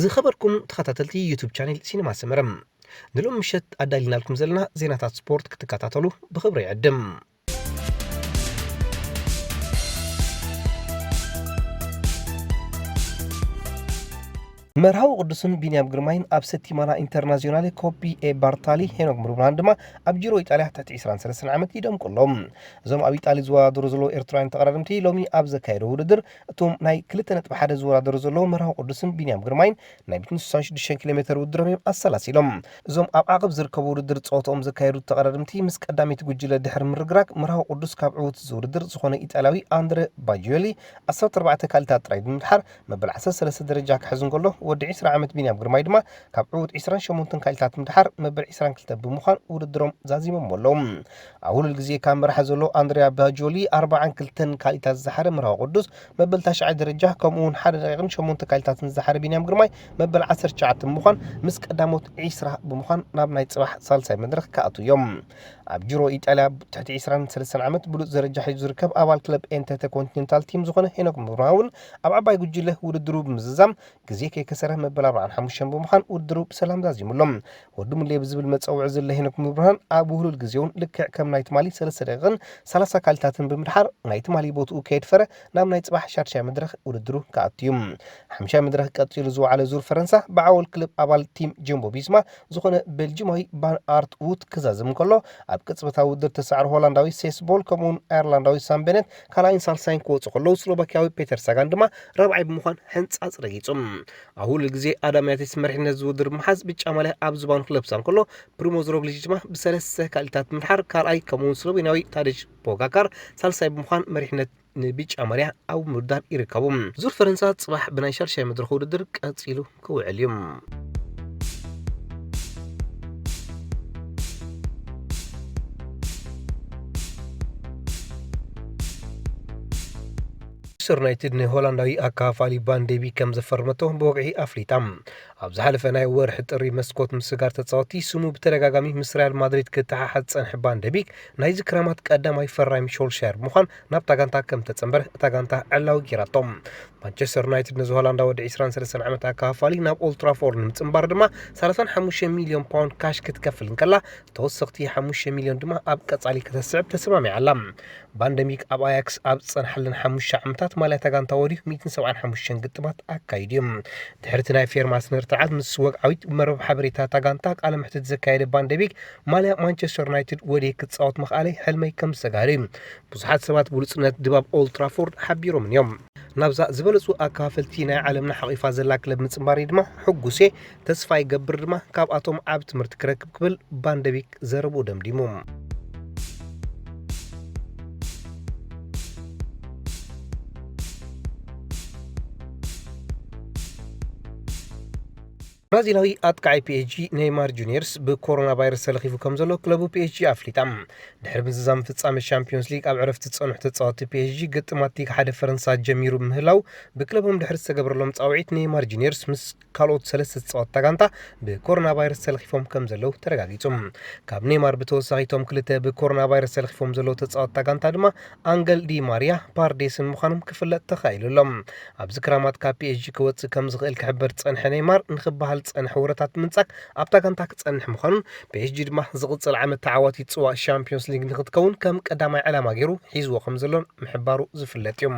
ዝኸበርኩም ተኸታተልቲ ዩቱብ ቻኔል ሲኒማ ሰመረ፣ ንሎም ምሸት ኣዳሊናልኩም ዘለና ዜናታት ስፖርት ክትከታተሉ ብኽብሪ ይዕድም። መርሃዊ ቅዱስን ቢንያም ግርማይን ኣብ ሰቲማና ኢንተርናዚዮናሌ ኮፒ ኤ ባርታሊ ሄኖክ ምሩብርሃን ድማ ኣብ ጂሮ ኢጣልያ ትሕቲ ዕስራን ሰለስተን ዓመት ይደምቁ ኣለዉ። እዞም ኣብ ኢጣሊ ዝወዳደሩ ዘለዉ ኤርትራውያን ተቐዳደምቲ ሎሚ ኣብ ዘካየዶ ውድድር እቶም ናይ ክልተ ነጥቢ ሓደ ዝወዳደሩ ዘለዉ መርሃዊ ቅዱስን ቢንያም ግርማይን ናይ ሚእትን ስሳን ሽዱሽተን ኪሎ ሜተር ውድድሮም እዮም ኣሰላሲሎም። እዞም ኣብ ዓቐብ ዝርከቡ ውድድር ጸወታኦም ዘካየዱ ተቐዳደምቲ ምስ ቀዳመይቲ ጉጅለ ድሕሪ ምርግራግ መርሃዊ ቅዱስ ካብ ዕዉት እዚ ውድድር ዝኾነ ኢጣልያዊ ኣንድረ ባጂዮሊ ዓሰርተ ኣርባዕተ ካልታት ጥራይ ብምድሓር መበል ዓሰርተ ሰለስተ ደረጃ ክሕዝ እንከሎ፣ ወዲ ዕስራ ዓመት ቢንያም ግርማይ ድማ ካብ ዕዉት ዕስራን ሸሞንተን ካልታት ምድሓር መበል ዕስራን ክልተን ብምዃን ውድድሮም ዛዚሞም ኣለዉ። ኣብ ውሉል ግዜ ካብ መርሓ ዘሎ ኣንድሪያ ባጆሊ ኣርባዓን ክልተን ካልታት ዝሓረ መርሃዊ ቅዱስ መበል ታሽዓይ ደረጃ፣ ከምኡ እውን ሓደ ደቂቕን ሸሞንተ ካልታትን ዝሓረ ቢንያም ግርማይ መበል ዓሰርተ ትሽዓተ ብምዃን ምስ ቀዳሞት ዕስራ ብምዃን ናብ ናይ ጽባሕ ሳልሳይ መድረኽ ክኣትዉ እዮም። ኣብ ጅሮ ኢጣልያ ትሕቲ ዕስራን ሰለስተን ዓመት ብሉጽ ደረጃ ሒዙ ዝርከብ ኣባል ክለብ ኢንተርኮንቲኔንታል ቲም ዝኾነ ሄኖክ ምሩብርሃን እውን ኣብ ዓባይ ጉጅለ ውድድሩ ብምዝዛም ግዜ ከይከሰረ መበል ኣርባዓን ሓሙሽተን ብምዃን ውድድሩ ብሰላም ዛዚሙ ኣሎ። ወዲ ሙሌ ብዝብል መጸውዒ ዝለ ሄኖክ ምሩብርሃን ኣብ ውህሉል ግዜ እውን ልክዕ ከም ናይ ትማሊ ሰለስተ ደቂቕን ሰላሳ ካልታትን ብምድሓር ናይ ትማሊ ቦትኡ ከየድፈረ ናብ ናይ ጽባሕ ሻድሻይ መድረኽ ውድድሩ ክኣቱ እዩ። ሓምሻይ መድረኽ ቀጺሉ ዝወዓለ ዙር ፈረንሳ ብዓወል ክለብ ኣባል ቲም ጀምቦ ቪስማ ዝኾነ ቤልጂማዊ ቫን ኣርት ዉት ክዛዝም እንከሎ፣ ኣብ ቅጽበታዊ ውድድር ተሳዕሩ ሆላንዳዊ ሴስ ቦል ከምኡውን ኣየርላንዳዊ ሳም ቤነት ካልኣይን ሳልሳይን ክወጹ ከለዉ፣ ስሎቫኪያዊ ፔተር ሳጋን ድማ ራብዓይ ብምዃን ሕንጻጽ ረጊጹ። ኣብ ውሉል ግዜ ኣዳም ያቴስ መሪሕነት ዝውድር ብምሓዝ ብጫ ማልያ ኣብ ዝባኑ ክለብሳ እንከሎ፣ ፕሪሞዝ ሮግሊች ድማ ብሰለስተ ካልታት ምድሓር ካልኣይ ከምኡውን ስሎቬንያዊ ታደጅ ፖጋካር ሳልሳይ ብምዃን መሪሕነት ንብጫ ማልያ ኣብ ምውዳድ ይርከቡ። ዙር ፈረንሳ ጽባሕ ብናይ ሻድሻይ መድረኽ ውድድር ቀጺሉ ክውዕል እዩ። ማንቸስተር ዩናይትድ ንሆላንዳዊ ኣካፋሊ ቫን ዴ ቢክ ከም ዘፈርመቶ ብወግዒ ኣፍሊጣ። ኣብ ዝሓለፈ ናይ ወርሒ ጥሪ መስኮት ምስጋር ተጻወቲ ስሙ ብተደጋጋሚ ምስ ሪያል ማድሪድ ክተሓሓዝ ዝጸንሐ ቫን ዴ ቢክ ናይዚ ክራማት ቀዳማይ ፈራሚ ሾልሻየር ብምዃን ናብታ ጋንታ ከም ተጸንበረ እታ ጋንታ ዕላዊ ገይራቶ። ማንቸስተር ዩናይትድ ነዚ ሆላንዳ ወዲ ዕስራን ሰለስተን ዓመት ኣካፋሊ ናብ ኦልትራፎርድ ንምጽንባር ድማ ሰላሳን ሓሙሽተ ሚልዮን ፓውንድ ካሽ ክትከፍል እንከላ፣ ተወሰኽቲ ሓሙሽተ ሚልዮን ድማ ኣብ ቀጻሊ ከተስዕብ ተሰማሚዓ ኣላ። ቫን ዴ ቢክ ኣብ ኣያክስ ኣብ ዝጸንሓለን ሓሙሽተ ዓመታት ማልያ እታ ጋንታ ወዲሁ ሚእትን ሰብዓን ሓሙሽተን ግጥማት ኣካይዱ እዩ። ድሕሪ እቲ ናይ ፌርማ ስነ-ስርዓት ምስ ወግዓዊት መርበብ ሓበሬታ እታ ጋንታ ቃለ መሕትት ዘካየደ ቫን ዴ ቢክ፣ ማልያ ማንቸስተር ዩናይትድ ወድየ ክጻወት ምኽኣለይ ሕልመይ ከም ዝተጋህደ እዩ። ብዙሓት ሰባት ብሉጽነት ድባብ ኦልድ ትራፎርድ ሓቢሮምን እዮም። ናብዛ ዝበለጹ ኣካፈልቲ ናይ ዓለምና ሓቒፋ ዘላ ክለብ ምጽንባረይ ድማ ሕጉስ እየ፣ ተስፋ ይገብር ድማ ካብኣቶም ዓቢ ትምህርቲ ክረክብ ክብል ቫን ዴ ቢክ ዘረብኡ ደምዲሙ። ብራዚላዊ ኣጥቃዓይ ፒ ኤስ ጂ ኔይማር ጁኒየርስ ብኮሮና ቫይረስ ተለኺፉ ከም ዘሎ ክለቡ ፒ ኤስ ጂ ኣፍሊጣ። ድሕሪ ምዝዛም ፍጻመ ሻምፒዮንስ ሊግ ኣብ ዕረፍቲ ዝጸንሑ ተጻወትቲ ፒ ኤስ ጂ ግጥማት ሊግ ሓደ ፈረንሳ ጀሚሩ ምህላው ብክለቦም ድሕሪ ዝተገበረሎም ጻውዒት ኔይማር ጁኒየርስ ምስ ካልኦት ሰለስተ ተጻወትታ ጋንታ ብኮሮና ቫይረስ ተለኺፎም ከም ዘለዉ ተረጋጊጹ። ካብ ኔይማር ብተወሳኺ እቶም ክልተ ብኮሮና ቫይረስ ተለኺፎም ዘለዉ ተጻወትታ ጋንታ ድማ ኣንገል ዲ ማርያ፣ ፓርዴስን ምዃኖም ክፍለጥ ተኻኢሉ ኣሎ። ኣብዚ ክራማት ካብ ፒ ኤስ ጂ ክወጽእ ከም ዝኽእል ክሕበር ዝጸንሐ ኔይማር ንኽበሃል ዝጸንሐ ወረታት ምንጻግ ኣብታ ጋንታ ክጸንሕ ምዃኑን ፒ ኤስ ጂ ድማ ዝቕጽል ዓመት ተዓዋቲት ጽዋእ ሻምፒዮንስ ሊግ ንኽትከውን ከም ቀዳማይ ዕላማ ገይሩ ሒዝዎ ከም ዘሎን ምሕባሩ ዝፍለጥ እዩ።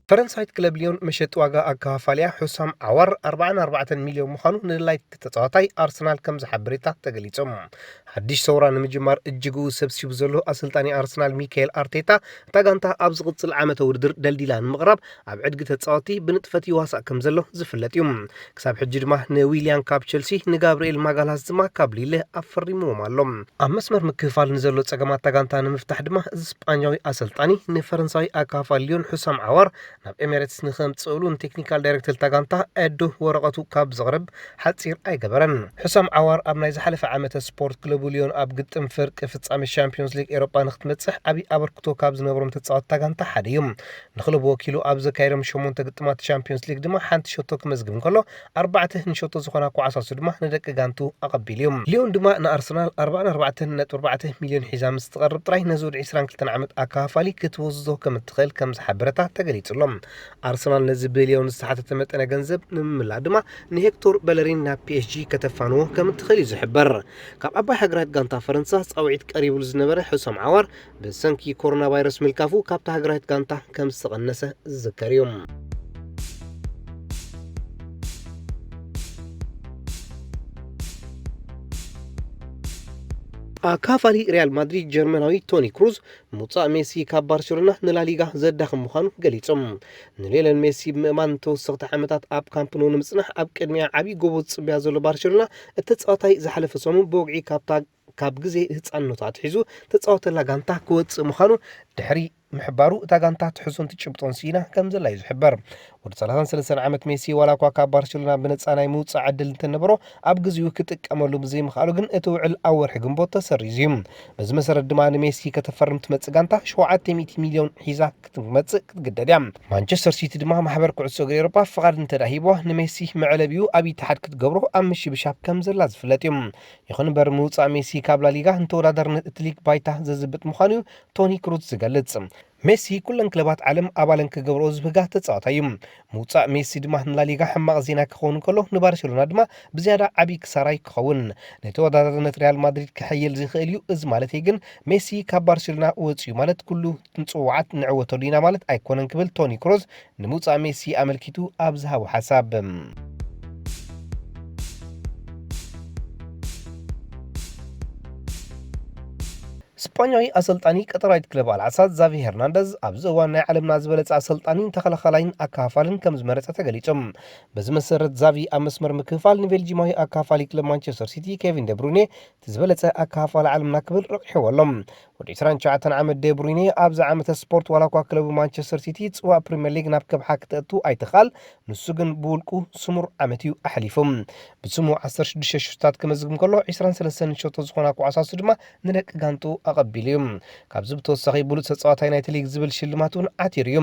ፈረንሳዊት ክለብ ሊዮን መሸጢ ዋጋ ኣከፋፋሊያ ሑሳም ዓዋር ኣርባዓን ኣርባዕተን ሚልዮን ምዃኑ ንድላይቲ ተጻዋታይ ኣርሰናል ከም ዝሓበሬታ ተገሊጹ። ሓድሽ ሰውራ ንምጅማር እጅግኡ ሰብሲቡ ዘሎ ኣሰልጣኒ ኣርሰናል ሚካኤል ኣርቴታ፣ እታ ጋንታ ኣብ ዝቕጽል ዓመተ ውድድር ደልዲላ ንምቕራብ ኣብ ዕድጊ ተጻወቲ ብንጥፈት ይዋሳእ ከም ዘሎ ዝፍለጥ እዩ። ክሳብ ሕጂ ድማ ንዊልያን ካብ ቸልሲ፣ ንጋብርኤል ማጋልሃስ ድማ ካብ ሊለ ኣፈሪምዎም ኣሎ። ኣብ መስመር ምክፍፋል ንዘሎ ጸገማት እታ ጋንታ ንምፍታሕ ድማ እዚ ስጳኛዊ ኣሰልጣኒ ንፈረንሳዊ ኣካፋ ሊዮን ሑሳም ዓዋር ናብ ኤሜሬትስ ንኸምጽእሉ ንቴክኒካል ዳይሬክተር እታ ጋንታ ኤዱ ወረቐቱ ካብ ዘቕርብ ሓጺር ኣይገበረን። ሕሳም ዓዋር ኣብ ናይ ዝሓለፈ ዓመተ ስፖርት ክለቡ ሊዮን ኣብ ግጥም ፍርቂ ፍጻሜ ሻምፒዮንስ ሊግ ኤሮጳ ንክትበጽሕ ዓቢ ኣበርክቶ ካብ ዝነበሮም ተጻወትታ ጋንታ ሓደ እዩ። ንክለቡ ወኪሉ ኣብ ዘካየዶም ሸሞንተ ግጥማት ሻምፒዮንስ ሊግ ድማ ሓንቲ ሸቶ ክመዝግብ እንከሎ፣ ኣርባዕተ ንሸቶ ዝኾና ኳዕሳሱ ድማ ንደቂ ጋንቱ ኣቐቢሉ እዩ። ሊዮን ድማ ንኣርሰናል ኣርባዓን ኣርባዕተን ነጥቢ ኣርባዕተ ሚልዮን ሒዛ ምስ ትቐርብ ጥራይ ነዚ ወዲ ዕስራን ክልተን ዓመት ኣካፋሊ ክትወስዶ ከም እትኽእል ከም ዝሓበረታ ተገሊጹ ኣሎ። ኣርሰናል ነዚ ብሊዮን ዝተሓተተ መጠነ ገንዘብ ንምምላእ ድማ ንሄክቶር በለሪን ናብ ፒ ኤስ ጂ ከተፋንዎ ከም እትኽእል እዩ ዝሕበር። ካብ ዓባይ ሃገራት ጋንታ ፈረንሳ ጻውዒት ቀሪቡሉ ዝነበረ ሕሶም ዓዋር ብሰንኪ ኮሮና ቫይረስ ምልካፉ ካብታ ሃገራዊት ጋንታ ከም ዝተቐነሰ ዝዝከር እዩ። ኣካፋሊ ሪያል ማድሪድ ጀርመናዊ ቶኒ ክሩዝ ምውጻእ ሜሲ ካብ ባርሴሎና ንላሊጋ ዘዳኽም ምዃኑ ገሊጹ። ንሊዮነል ሜሲ ብምእማን ንተወሰኽቲ ዓመታት ኣብ ካምፕ ኖ ንምጽናሕ ኣብ ቅድሚያ ዓብዪ ጎቦ ዝጽበያ ዘሎ ባርሴሎና፣ እቲ ተጻዋታይ ዝሓለፈ ሰሙን ብወግዒ ካብታ ካብ ግዜ ህጻንነቱ ኣትሒዙ ተጻወተላ ጋንታ ክወጽእ ምዃኑ ድሕሪ ምሕባሩ፣ እታ ጋንታ ትሕዞን ትጭብጦን ስኢና ከም ዘላ እዩ ዝሕበር። ወዲ ሰላሳን ሰለስተን ዓመት ሜሲ ዋላ እኳ ካብ ባርሴሎና ብነጻ ናይ ምውጻእ ዕድል እንተነበሮ፣ ኣብ ግዜኡ ክጥቀመሉ ብዘይምኽኣሉ ግን እቲ ውዕል ኣብ ወርሒ ግንቦት ተሰሪዙ እዩ። በዚ መሰረት ድማ ንሜሲ ከተፈርም ትመጽእ ጋንታ ሸውዓተ ሚእቲ ሚልዮን ሒዛ ክትመጽእ ክትግደድ እያ። ማንቸስተር ሲቲ ድማ ማሕበር ኩዕሶ እግሪ ኤውሮጳ ፍቓድ እንተዳሂቦ ንሜሲ መዕለቢኡ ኣብ ኢትሓድ ክትገብሮ ኣብ ምሽብሻብ ከም ዘላ ዝፍለጥ እዩ። ይኹን እምበር ምውጻእ ሜሲ ካብ ላሊጋ ንተወዳዳርነት እቲ ሊግ ባይታ ዘዝብጥ ምዃኑ እዩ ቶኒ ክሩዝ ዝገልጽ። ሜሲ ኩለን ክለባት ዓለም ኣባለን ክገብርኦ ዝብህጋ ተጻዋታይ እዩ። ምውጻእ ሜሲ ድማ ንላሊጋ ሕማቕ ዜና ክኸውን እንከሎ፣ ንባርሴሎና ድማ ብዝያዳ ዓቢ ክሳራ እዩ ክኸውን። ንተወዳዳርነት ሪያል ማድሪድ ክሕይል ዝኽእል እዩ። እዚ ማለተይ ግን ሜሲ ካብ ባርሴሎና ወጺኡ ማለት ኩሉ ንጽዋዓት ንዕወተሉ ኢና ማለት ኣይኮነን ክብል ቶኒ ክሩዝ ንምውጻእ ሜሲ ኣመልኪቱ ኣብ ዝሃቦ ሓሳብ። ስጳኛዊ ኣሰልጣኒ ቀጠራዊት ክለብ ኣልዓሳድ ዛቪ ሄርናንደዝ ኣብዚ እዋን ናይ ዓለምና ዝበለጸ ኣሰልጣኒን ተኸላኻላይን ኣካፋልን ከም ዝመረጸ ተገሊጹ። በዚ መሰረት ዛቪ ኣብ መስመር ምክፍፋል ንቤልጂማዊ ኣካፋሊ ክለብ ማንቸስተር ሲቲ ኬቪን ደብሩኔ እቲ ዝበለጸ ኣካፋሊ ዓለምና ክብል ረቑሕዎ ኣሎ። ወዲ ዕስራን ትሽዓተን ዓመት ደብሩይነ ኣብዚ ዓመተ ስፖርት ዋላ እኳ ክለቡ ማንቸስተር ሲቲ ጽዋእ ፕሪምየር ሊግ ናብ ከብሓ ክተእቱ ኣይትኽኣል፣ ንሱ ግን ብውልቁ ስሙር ዓመት እዩ ኣሕሊፉ። ብስሙ ዓሰርተ ሽዱሽተ ሸቶታት ክመዝግብ እንከሎ፣ ዕስራን ሰለስተን ሸቶ ዝኾና ኳዕሳሱ ድማ ንደቂ ጋንቱ ኣቐቢሉ እዩ። ካብዚ ብተወሳኺ ብሉጽ ተጻዋታይ ናይቲ ሊግ ዝብል ሽልማት እውን ዓቲሩ እዩ።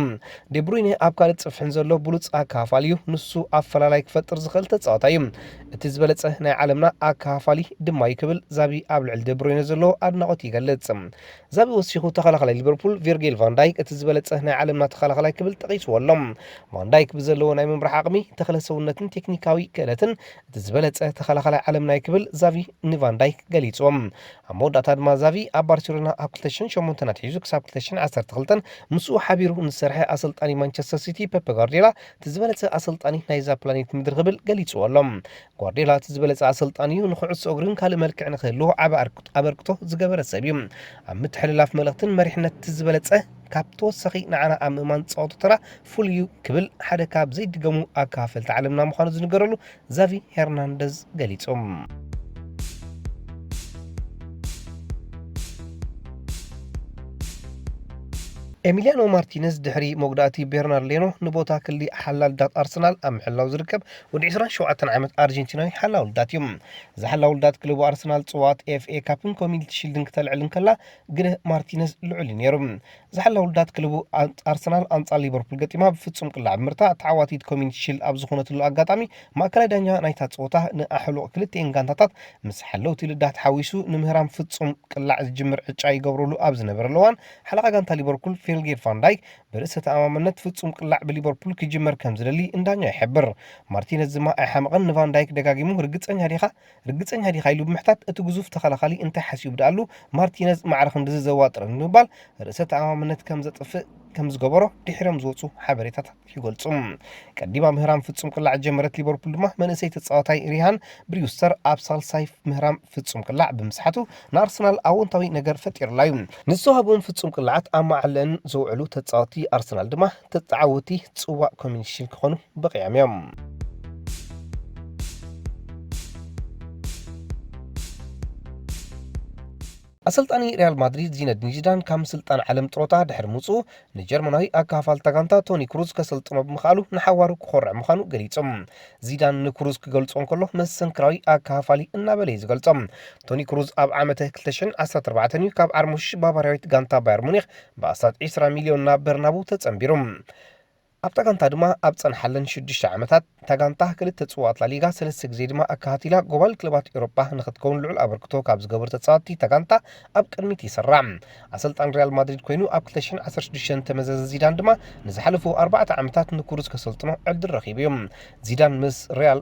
ደብሩይነ ኣብ ካልእ ጽፍሕን ዘሎ ብሉጽ ኣካፋሊ እዩ። ንሱ ኣፈላላይ ክፈጥር ዝኽእል ተጻዋታይ እዩ። እቲ ዝበለጸ ናይ ዓለምና ኣካፋሊ ድማ እዩ ክብል ዛቢ ኣብ ልዕሊ ደብሩይነ ዘለዎ ኣድናቖት ይገልጽ። ዛቢ ወሲኹ ተኸላኻላይ ሊቨርፑል ቪርጊል ቫን ዳይክ እቲ ዝበለጸ ናይ ዓለምና ተኸላኻላይ ክብል ጠቒስዎ ኣሎ። ቫን ዳይክ ብዘለዎ ናይ ምምራሕ ዓቕሚ፣ ተኽለ ሰውነትን ቴክኒካዊ ክእለትን እቲ ዝበለጸ ተኸላኻላይ ዓለምና እዩ ክብል ዛቪ ንቫን ዳይክ ገሊጽዎ። ኣብ መወዳእታ ድማ ዛቪ ኣብ ባርሴሎና ኣብ ክልተ ሽሕን ሸሞንተን ኣትሒዙ ክሳብ ክልተ ሽሕን ዓሰርተ ክልተን ምስኡ ሓቢሩ ንዝሰርሐ ኣሰልጣኒ ማንቸስተር ሲቲ ፔፕ ጓርዲዮላ እቲ ዝበለጸ ኣሰልጣኒ ናይዛ ፕላኔት ምድሪ ክብል ገሊጽዎ ኣሎ። ጓርዲዮላ እቲ ዝበለጸ ኣሰልጣኒ እዩ፣ ንኩዕሶ እግርን ካልእ መልክዕ ንክህልዎ ዓቢ ኣርክ-፣ ኣበርክቶ ዝገበረ ሰብ እዩ። ኣብ ምትሕልላፍ መልእኽትን መሪሕነት እቲ ዝበለጸ ካብ ተወሳኺ ንዓና ኣብ ምእማን ዝጻወቶ ተራ ፍሉይ እዩ ክብል ሓደ ካብ ዘይድገሙ ኣካፈልቲ ዓለምና ምዃኑ ዝንገረሉ ዛቪ ሄርናንደዝ ገሊጹ። ኤሚሊያኖ ማርቲነዝ ድሕሪ መጉዳእቲ ቤርናርድ ሌኖ ንቦታ ክሊ ሓላል ዳት ኣርሰናል ኣብ ምሕላው ዝርከብ ወዲ ዕስራን ሸውዓተን ዓመት ኣርጀንቲናዊ ሓላው ልዳት እዩ። እዚ ሓላው ልዳት ክለቡ ኣርሰናል ጽዋት ኤፍ ኤ ካፕን ኮሚኒቲ ሺልድን ክተልዕል እንከላ፣ ግደ ማርቲነዝ ልዑል እዩ ነይሩ። እዚ ሓላው ልዳት ክለቡ ኣን-፣ ኣርሰናል ኣንጻር ሊቨርፑል ገጢማ ብፍጹም ቅላዕ ብምርታዕ ተዓዋቲት ኮሚኒቲ ሺልድ ኣብ ዝኾነትሉ ኣጋጣሚ፣ ማእከላይ ዳኛ ናይታ ጸወታ ንኣሕሉቕ ክልቲኤን ጋንታታት ምስ ሓለውቲ ልዳት ሓዊሱ ንምህራም ፍጹም ቅላዕ ዝጅምር ዕጫ ይገብረሉ ኣብ ዝነበረሉ እዋን፣ ሓለቓ ጋንታ ሊቨርፑል ፊርጊል ቫን ዳይክ ብርእሰ ተኣማመነት ፍጹም ቅላዕ ብሊቨርፑል ክጅመር ከም ዝደሊ ንዳኛ ይሕብር። ማርቲነዝ ድማ ኣይሓመቐን፣ ንቫን ዳይክ ደጋጊሙ "ርግጸኛ ዲኻ? ርግጸኛ ዲኻ?" ኢሉ ብምሕታት፣ እቲ ግዙፍ ተኸላኻሊ እንታይ ሓሲቡ ደኣሉ ማርቲነዝ ማዕረ ክንድዚ ዘዋጥረኒ ብምባል ርእሰ ተኣማመነት ከም ዘጥፍእ ከም ዝገበሮ ድሒሮም ዝወጹ ሓበሬታታት ይገልጹ። ቀዲማ ምህራም ፍጹም ቅላዕ ዝጀመረት ሊቨርፑል ድማ መንእሰይ ተጻዋታይ ሪሃን ብሪውስተር ኣብ ሳልሳይ ምህራም ፍጹም ቅላዕ ብምስሓቱ ንኣርሰናል ኣወንታዊ ነገር ፈጢሩላ እዩ። ንዝተዋህቦም ፍጹም ቅላዓት ኣብ ማዕለአን ዘውዕሉ ተጻወትቲ ኣርሰናል ድማ ተዓወትቲ ጽዋእ ኮሚኒቲ ሺልድ ክኾኑ በቒዖም እዮም። ኣሰልጣኒ ሪያል ማድሪድ ዚነዲን ዚዳን ካብ ስልጣን ዓለም ጥሮታ ድሕሪ ምውፅኡ፣ ንጀርመናዊ ኣካፋል ታጋንታ ቶኒ ክሩዝ ከሰልጥኖ ብምኽኣሉ ንሓዋሩ ክኾርዕ ምዃኑ ገሊጹ። ዚዳን ንክሩዝ ክገልጾ እንከሎ፣ መሰንክራዊ ኣካፋሊ እናበለ እዩ ዝገልጾ። ቶኒ ክሩዝ ኣብ ዓመተ ክልተ ሽሕን ዓሰርተ ኣርባዕተን እዩ ካብ ዓርሞሽ ባቫርያዊት ጋንታ ባየር ሙኒክ ብኣስታት ዕስራ ሚልዮን ናብ በርናቡ ተጸንቢሩ። ኣብታ ጋንታ ድማ ኣብ ጸንሓለን ሽዱሽተ ዓመታት፣ እታ ጋንታ ክልተ ጽዋት ላሊጋ፣ ሰለስተ ግዜ ድማ ኣካታቲላ ጎባል ክለባት ኤውሮጳ ንኽትከውን ልዑል ኣበርክቶ ካብ ዝገበሩ ተጻወትቲ እታ ጋንታ ኣብ ቅድሚት ይስራዕ። ኣሰልጣን ሪያል ማድሪድ ኮይኑ ኣብ ክልተ ሽሕን ዓሰርተ ሽዱሽተን ተመዘዘ ዚዳን ድማ ንዝሓለፉ ኣርባዕተ ዓመታት ንክሩዝ ከሰልጥኖ ዕድል ረኺቡ እዩ። ዚዳን ምስ ሪያል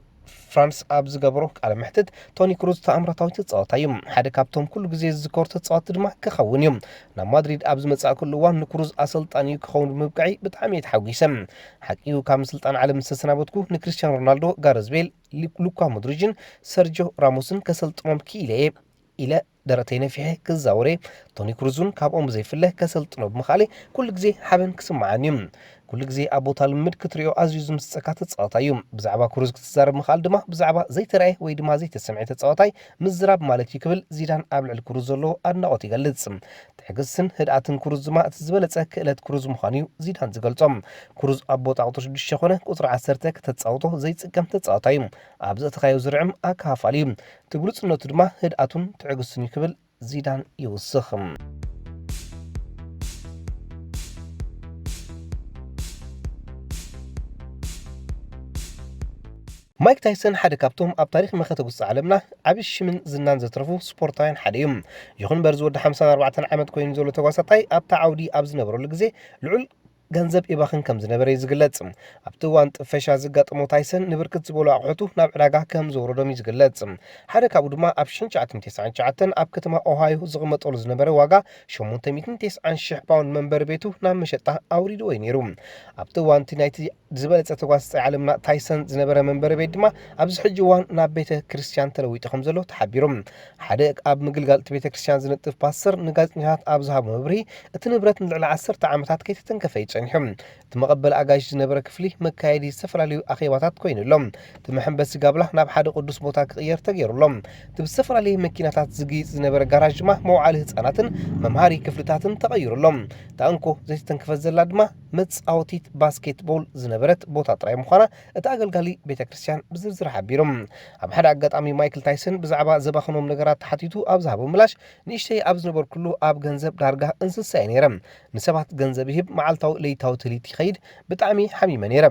ፍራንስ ኣብ ዝገበሮ ቃለ መሕትት፣ ቶኒ ክሩዝ ተኣምራታዊ ተጻዋታይ እዩ። ሓደ ካብቶም ኩሉ ግዜ ዝዝከሩ ተጻወትቲ ድማ ክኸውን እዩ። ናብ ማድሪድ ኣብ ዝመጻእኩሉ እዋን ንክሩዝ ኣሰልጣኒኡ ክኸውን ብምብቃዒ ብጣዕሚ እየ ተሓጒሰ። ሓቂኡ ካብ ስልጣን ዓለም ዝተሰናበትኩ ንክሪስቲያኖ ሮናልዶ፣ ጋረዝ ቤል፣ ሊ-፣ ሉካ ሞድሪጅን ሰርጆ ራሞስን ከሰልጥኖም ክኢለ እየ ኢለ ደረተይ ነፊሐ ክዛወር እየ። ቶኒ ክሩዝ እውን ካብኦም ብዘይፍለ ከሰልጥኖ ብምኽኣለይ ኩሉ ግዜ ሓበን ክስምዓኒ እዩ። ኩሉ ግዜ ኣብ ቦታ ልምምድ ክትሪኦ ኣዝዩ ዝምስጠካ ተጻዋታይ እዩ። ብዛዕባ ክሩዝ ክትዛረብ ምኽኣል ድማ ብዛዕባ ዘይተራእየ ወይ ድማ ዘይተሰምዐ ተጻዋታይ ምዝራብ ማለት እዩ ክብል ዚዳን ኣብ ልዕሊ ክሩዝ ዘለዎ ኣድናቖት ይገልጽ። ትዕግስትን ህድኣትን ክሩዝ ድማ እቲ ዝበለጸ ክእለት ክሩዝ ምዃኑ እዩ ዚዳን ዝገልጾ። ክሩዝ ኣብ ቦታ ቁጽሪ ሽዱሽተ ኮነ ቁጽሪ ዓሰርተ ከተጻውቶ ዘይጽገም ተጻዋታይ እዩ። ኣብ ዘእተኻዮ ዝርዕም ኣካፋሊ እዩ። እቲ ብሉጽነቱ ድማ ህድኣቱን ትዕግስቱን እዩ ክብል ዚዳን ይውስኽ። ማይክ ታይሰን ሓደ ካብቶም ኣብ ታሪኽ መኸተ ጉስጢ ዓለምና ዓቢ ሽምን ዝናን ዘትረፉ ስፖርታውያን ሓደ እዩ። ይኹን እምበር፣ እዚ ወዲ ሓምሳን ኣርባዕተን ዓመት ኮይኑ ዘሎ ተጓሳጣይ ኣብታ ዓውዲ ኣብ ዝነበረሉ ግዜ ልዑል ገንዘብ ይባኽን ከም ዝነበረ እዩ ዝግለጽ። ኣብቲ እዋን ጥፈሻ ዘጋጠሞ ታይሰን ንብርክት ዝበሉ ኣቑሑቱ ናብ ዕዳጋ ከም ዘውረዶም እዩ ዝግለጽ። ሓደ ካብኡ ድማ ኣብ ሽሕን ትሽዓተ ሚእትን ተስዓን ትሽዓተን ኣብ ከተማ ኦሃዮ ዝቕመጠሉ ዝነበረ ዋጋ ሸሞንተ ሚእትን ተስዓን ሽሕ ፓውንድ መንበሪ ቤቱ ናብ መሸጣ ኣውሪድዎ እዩ ነይሩ። ኣብቲ እዋን እቲ ናይቲ ዝበለጸ ተጓሳጣይ ዓለምና ታይሰን ዝነበረ መንበሪ ቤት ድማ ኣብዚ ሕጂ እዋን ናብ ቤተ ክርስቲያን ተለዊጡ ከም ዘሎ ተሓቢሩ። ሓደ ኣብ ምግልጋል እቲ ቤተ ክርስቲያን ዝነጥፍ ፓስተር ንጋዜጠኛታት ኣብ ዝሃቦ መብርሂ፣ እቲ ንብረት ንልዕሊ ዓሰርተ ዓመታት ከይተተንከፈ እዩ ጸኒሑ። እቲ መቐበሊ ኣጋይሽ ዝነበረ ክፍሊ መካየዲ ዝተፈላለዩ ኣኼባታት ኮይኑ ኣሎ። እቲ መሐንበሲ ጋብላ ናብ ሓደ ቅዱስ ቦታ ክቕየር ተገይሩ ኣሎ። እቲ ብዝተፈላለየ መኪናታት ዝግይጽ ዝነበረ ጋራዥ ድማ መውዓሊ ህጻናትን መምሃሪ ክፍልታትን ተቐይሩ ኣሎ። እታ እንኮ ዘይተተንከፈት ዘላ ድማ መጻወቲት ባስኬትቦል ዝነበረት ቦታ ጥራይ ምዃና እቲ ኣገልጋሊ ቤተ ክርስቲያን ብዝርዝር ሓቢሩ። ኣብ ሓደ ኣጋጣሚ ማይክል ታይሰን ብዛዕባ ዘባኸኖም ነገራት ተሓቲቱ ኣብ ዝሃቦ ምላሽ፣ ንእሽተይ ኣብ ዝነበርኩሉ ኣብ ገንዘብ ዳርጋ እንስሳ እየ ነይረ። ንሰባት ገንዘብ ይህብ፣ መዓልታዊ ለይታዊ ትልሂት ይኸይድ፣ ብጣዕሚ ሓሚመ ነይረ።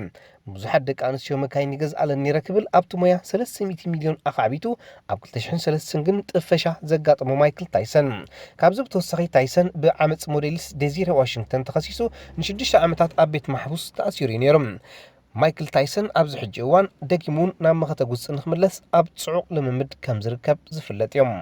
ብዙሓት ደቂ ኣንስትዮ መካይን ይገዝኣለን ነይረ ክብል ኣብቲ ሞያ ሰለስተ ሚእቲ ሚልዮን ኣኻዕቢቱ ኣብ ክልተ ሽሕን ሰለስተን ግን ጥፈሻ ዘጋጠሞ ማይክል ታይሰን። ካብዚ ብተወሳኺ ታይሰን ብዓመፅ ሞዴሊስት ዴዚሬ ዋሽንግተን ተኸሲሱ ንሽዱሽተ ዓመታት ኣብ ቤት ማሕቡስ ተኣሲሩ እዩ ነይሩ። ማይክል ታይሰን ኣብዚ ሕጂ እዋን ደጊሙ እውን ናብ መኸተ ጉስጢ ንክምለስ ኣብ ጽዑቕ ልምምድ ከም ዝርከብ ዝፍለጥ እዮም።